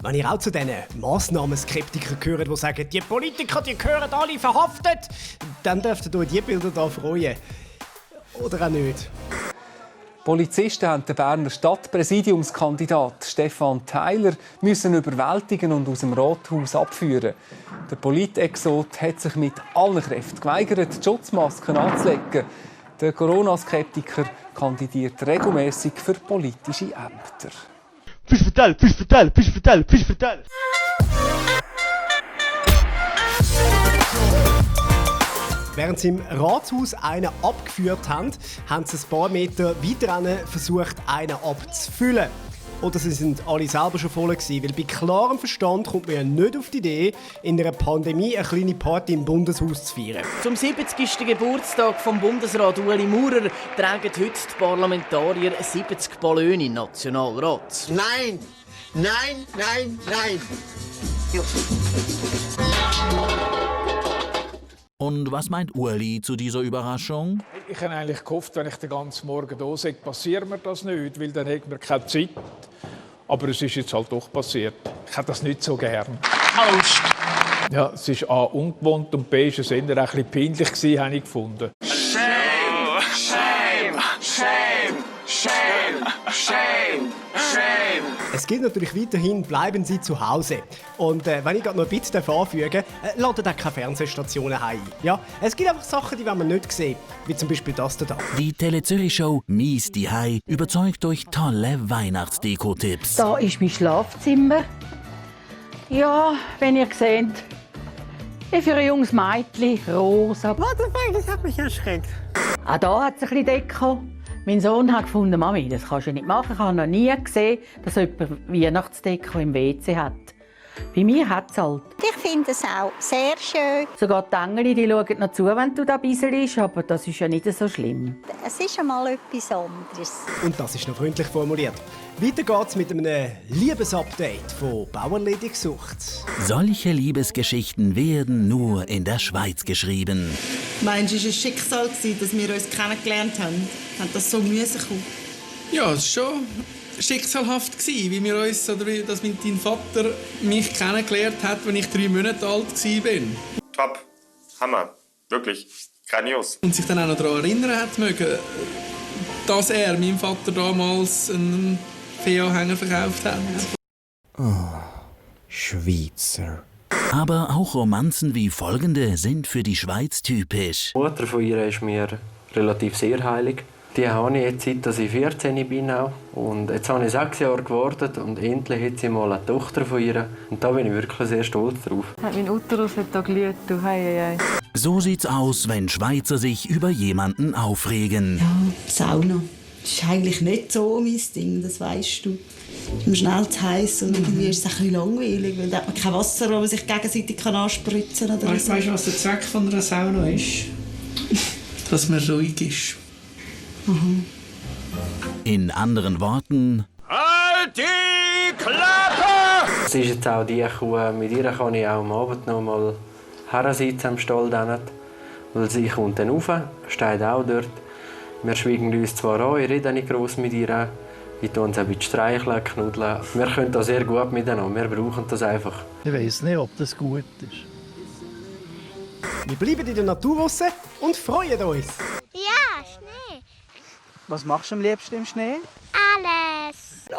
Wenn ihr auch zu diesen Massnahmenskeptikern gehört, die sagen, die Politiker die gehören alle verhaftet, dann dürft ihr euch diese Bilder hier freuen. Oder auch nicht. Polizisten haben den Berner Stadtpräsidiumskandidat Stefan Theiler müssen überwältigen und aus dem Rathaus abführen. Der Politexot hat sich mit allen Kräften geweigert, die Schutzmasken anzulegen. Der Corona-Skeptiker kandidiert regelmäßig für politische Ämter. Fisch verteilt, Fisch verteilt, Fisch verteilt, Fisch verteilt. Während sie im Rathaus einen abgeführt haben, haben sie ein paar Meter weiter versucht, einen abzufüllen. Oder sie sind alle selber schon voll gewesen, weil bei klarem Verstand kommt man ja nicht auf die Idee, in einer Pandemie eine kleine Party im Bundeshaus zu feiern. Zum 70. Geburtstag vom Bundesrat Ueli Maurer tragen heute die Parlamentarier 70 Ballone in den Nationalrat. Nein! Nein, nein, nein! Und was meint Ueli zu dieser Überraschung? Ich habe eigentlich gehofft, wenn ich den ganzen Morgen da sei, passiert mir das nicht, weil dann hat man keine Zeit. Aber es ist jetzt halt doch passiert. Ich hätte das nicht so gern. Angst! Ja, es ist A, ungewohnt und B, ist es eher ein bisschen peinlich gewesen, habe ich gefunden. Shame! Shame! Shame! Shame! Shame! Shame! Es gilt natürlich weiterhin, bleiben Sie zu Hause. Und wenn ich gerade noch ein bisschen anfügen darf, laden auch keine Fernsehstationen heim. Ja, es gibt einfach Sachen, die wollen wir nicht sehen, wie zum Beispiel das da. Die Tele-Zürich-Show «Mies die Hai» überzeugt durch tolle Weihnachtsdeko-Tipps. Da ist mein Schlafzimmer. Ja, wenn ihr seht, für ein junges Mädchen, rosa. Das hat mich erschreckt. Auch da hat es ein bisschen Deko. Mein Sohn hat gefunden, Mami, das kannst du nicht machen. Ich habe noch nie gesehen, dass jemand Weihnachtsdeko im WC hat. Bei mir hat es halt. Ich finde es auch sehr schön. Sogar die Engel, die schauen noch zu, wenn du da bisselst, aber das ist ja nicht so schlimm. Es ist einmal etwas anderes. Und das ist noch freundlich formuliert. Weiter geht's mit einem Liebesupdate von Bauerledigsucht. Solche Liebesgeschichten werden nur in der Schweiz geschrieben. Meinst du, es war ein Schicksal, dass wir uns kennengelernt haben? Hat das so müssen kommen? Ja, es war schon schicksalhaft, wie wir uns, oder dass dein Vater mich kennengelernt hat, als ich 3 Monate alt war. Top, Hammer, wirklich, grandios. Und sich dann auch noch daran erinnern hat mögen, dass er, meinem Vater, damals einen Fee-Anhänger verkauft hat. Oh, Schweizer. Aber auch Romanzen wie folgende sind für die Schweiz typisch. Die Mutter von ihr ist mir relativ sehr heilig. Die habe ich jetzt, seit ich 14 bin. Und jetzt habe ich 6 Jahre gewartet und endlich hat sie mal eine Tochter von ihr. Und da bin ich wirklich sehr stolz drauf. Mein Uterus hat da glüht, du hei. So sieht's aus, wenn Schweizer sich über jemanden aufregen. Ja, Sauna. Das ist eigentlich nicht so mein Ding, das weisst du. Im schnell zu heiß und irgendwie ist es ein bisschen langweilig, weil da hat man kein Wasser, wo man sich gegenseitig anspritzen kann. Weißt du, was der Zweck von einer Sauna ist? Dass man ruhig ist. Mhm. In anderen Worten: Halt die Klappe! Es ist jetzt auch die Kuh, mit ihr kann ich auch am Abend noch mal hersitzen am Stall. Weil sie kommt dann rauf, steht auch dort. Wir schweigen uns zwar an, ich rede nicht gross mit ihr. Ich tue uns ein bisschen streicheln, knuddeln. Wir können da sehr gut miteinander, wir brauchen das einfach. Ich weiss nicht, ob das gut ist. Wir bleiben in der Natur raus und freuen uns. Ja, Schnee. Was machst du am liebsten im Schnee? Alles. Oh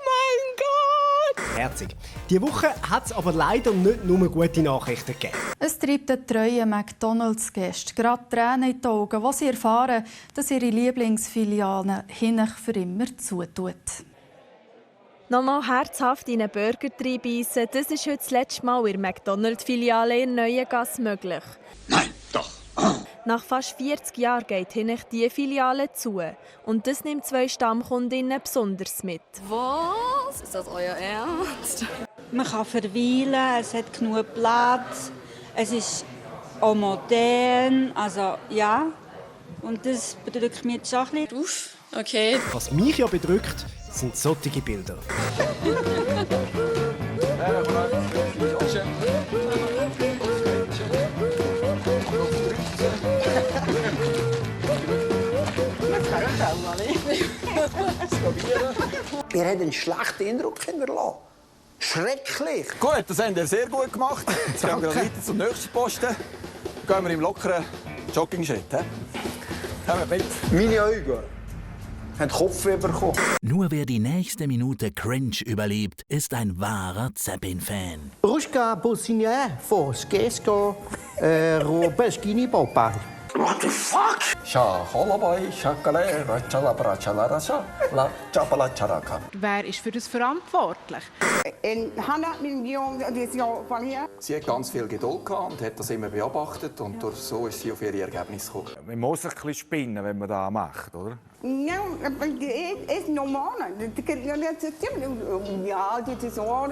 mein Gott! Herzig. Diese Woche hat es aber leider nicht nur gute Nachrichten gegeben. Es treibt den treuen McDonalds-Gäste gerade Tränen in die Augen, als sie erfahren, dass ihre Lieblingsfiliale hinten für immer zutut. Nochmal herzhaft in einen Burger reinbeissen, das ist heute das letzte Mal in der McDonalds-Filiale in Neuengasse möglich. Nein, doch. Nach fast 40 Jahren geht hinten diese Filiale zu. Und das nimmt 2 Stammkundinnen besonders mit. Was? Ist das euer Ernst? Man kann verweilen, es hat genug Platz, es ist auch modern, also ja. Und das bedrückt mich jetzt auch ein bisschen. Uff, okay. Was mich ja bedrückt, sind solche Bilder. Wir haben einen schlechten Eindruck hinterlassen. schrecklich. Gut, das haben wir sehr gut gemacht. Jetzt gehen wir weiter zum nächsten Posten. Gehen wir im lockeren Jogging-Schritt. Kommen wir mit. Meine Augen haben Kopfweh bekommen. Nur wer die nächste Minute Cringe überlebt, ist ein wahrer Zeppin-Fan. Ruska Bossinien, Foskesko, Robeschkini Popar. What the fuck? Wer ist für das verantwortlich? Sie hat ganz viel Geduld gehabt und hat das immer beobachtet und durch so ist sie auf ihre Ergebnisse gekommen. Man muss ein bisschen spinnen, wenn man das macht, oder? Ja, ist normal. Ja, das ist so.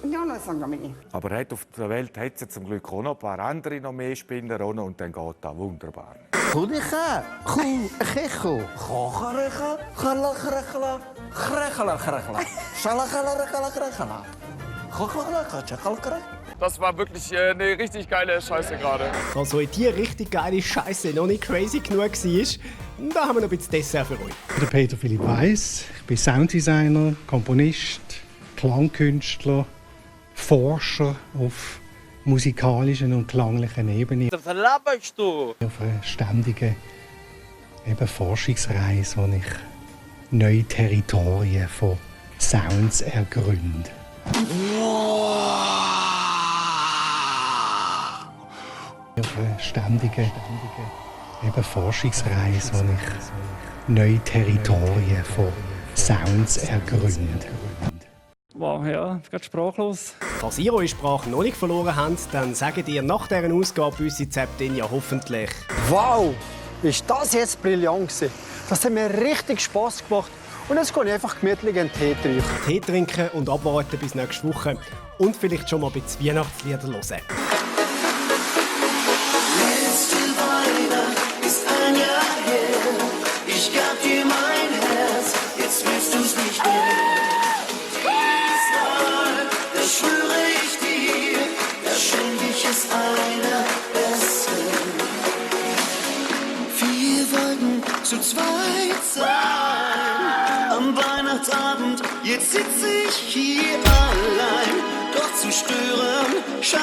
Ja, das sagen wir nicht. Aber auf der Welt hat es zum Glück auch noch ein paar andere noch mehr Spinner und dann geht das wunderbar. Das war wirklich eine richtig geile Scheiße gerade. Also in die richtig geile Scheiße noch nicht crazy genug war, da haben wir noch ein bisschen Dessert für euch. Ich bin Peter Philipp Weiss, ich bin Sounddesigner, Komponist, Klangkünstler, Forscher auf musikalischen und klanglichen Ebene. Was laberst du? Auf einer ständigen Forschungsreise, wo ich neue Territorien von Sounds ergründe. Auf einer ständigen Forschungsreise, wo ich neue Territorien von Sounds ergründe. Wow, ja, ich bin sprachlos. Falls ihr eure Sprache noch nicht verloren habt, dann sagt ihr nach dieser Ausgabe bei uns in Zeptin ja hoffentlich: Wow, ist das jetzt brillant gewesen. Das hat mir richtig Spass gemacht. Und jetzt gehe ich einfach gemütlich einen Tee trinken. Tee trinken und abwarten bis nächste Woche. Und vielleicht schon mal ein bisschen Weihnachtslieder hören. Letzte Weihnacht ist ein Jahr her. Ich gab dir mein Herz, jetzt willst du's nicht mehr. Diesmal, das schwöre ich dir, da schenk ich es einer Besseren. Wir wollten zu zweit sein am Weihnachtsabend, jetzt sitze ich hier allein. Doch zu stören